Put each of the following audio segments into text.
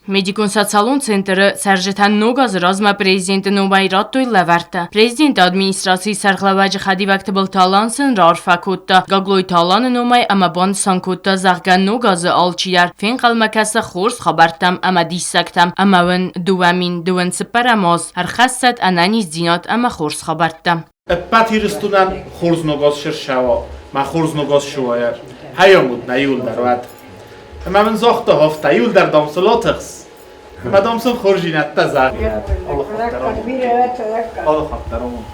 Медикон-социалон центры цӕрджытӕн ног азы размӕ президенты номӕй радтой лӕвӕрттӕ. Президенты администрацийы сӕргълӕууӕджы хӕдивӕг Тыбылты Алан сын раарфӕ кодта Гаглойты Аланы номӕй ӕмӕ банысан кодта, зӕгъгӕ, ног азы алчидӕр фенхъӕлмӕ кӕсы хорз хабӕрттӕм ӕмӕ диссӕгтӕм ӕмӕ уын 2024 аз ӕрхӕссӕд ӕнӕниздзинад ӕмӕ хорз хабӕрттӕ. Ӕппӕт Ирыстонӕн хорз ног аз сӕрсӕуа, мӕ хорз ног аз суайа. Хайомут нӕ иуылдӕр уӕд. Ӕмӕ мын загъта афтӕ, иуылдӕр дам сыл атыхс. Ӕмӕ дам сын хорздзинӕдтӕ зӕгъ. Алы хатт дӕр амонд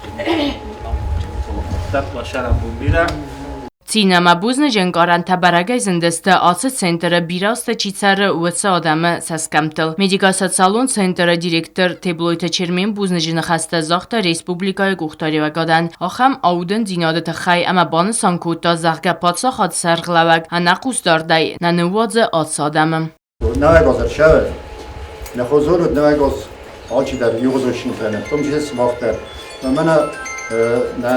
бирӕ. Цин ӕмӕ бузныджы ӕнкъарӕнтӕ бӕрӕгӕй зындысты ацы центры бирӕ азты чи цӕры, уыцы адӕмы цӕсгӕмттыл. Медико-социалон центры директор Теблойты Чермен бузныджы ныхӕстӕ загъта республикӕйы къухдариуӕгадӕн ахӕм аудындзинады тыххӕй ӕмӕ банысан кодта, зӕгъгӕ, паддзахад сӕргълӕууӕг ӕнӕхъусдардӕй нӕ ныууадзы ацы адӕмы. Нӕуӕг ӕрсӕвӕд. Нӕ хозонут нӕуӕг алчидӕр иугъуызон кӕны, том числе сымах дӕр. Мӕнӕ нӕ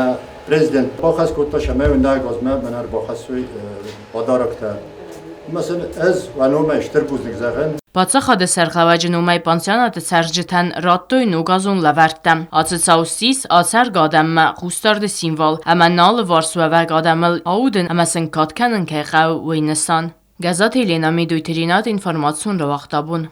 президент бахӕс кодта, цӕмӕй нӕуӕг азмӕ мӕнӕ ӕрбахӕссой подароктӕ. Ӕмӕ сын ӕз уӕ номӕй стыр бузныг зӕгъын. Паддзахады сӕргълӕууӕджы номӕй пансионаты цӕрджытӕн радтой ногазон лӕвӕрттӕ. Ацы цау ссис ацӕргӕ адӕммӕ хъусдарды символ ӕмӕ нӕ алыварс уӕвӕг адӕмыл аудын ӕмӕ сын кад кӕнын кӕй хъӕуы, уый нысан. Гӕззаты Елена, Медойты Ренат, информацион рауагъд абон.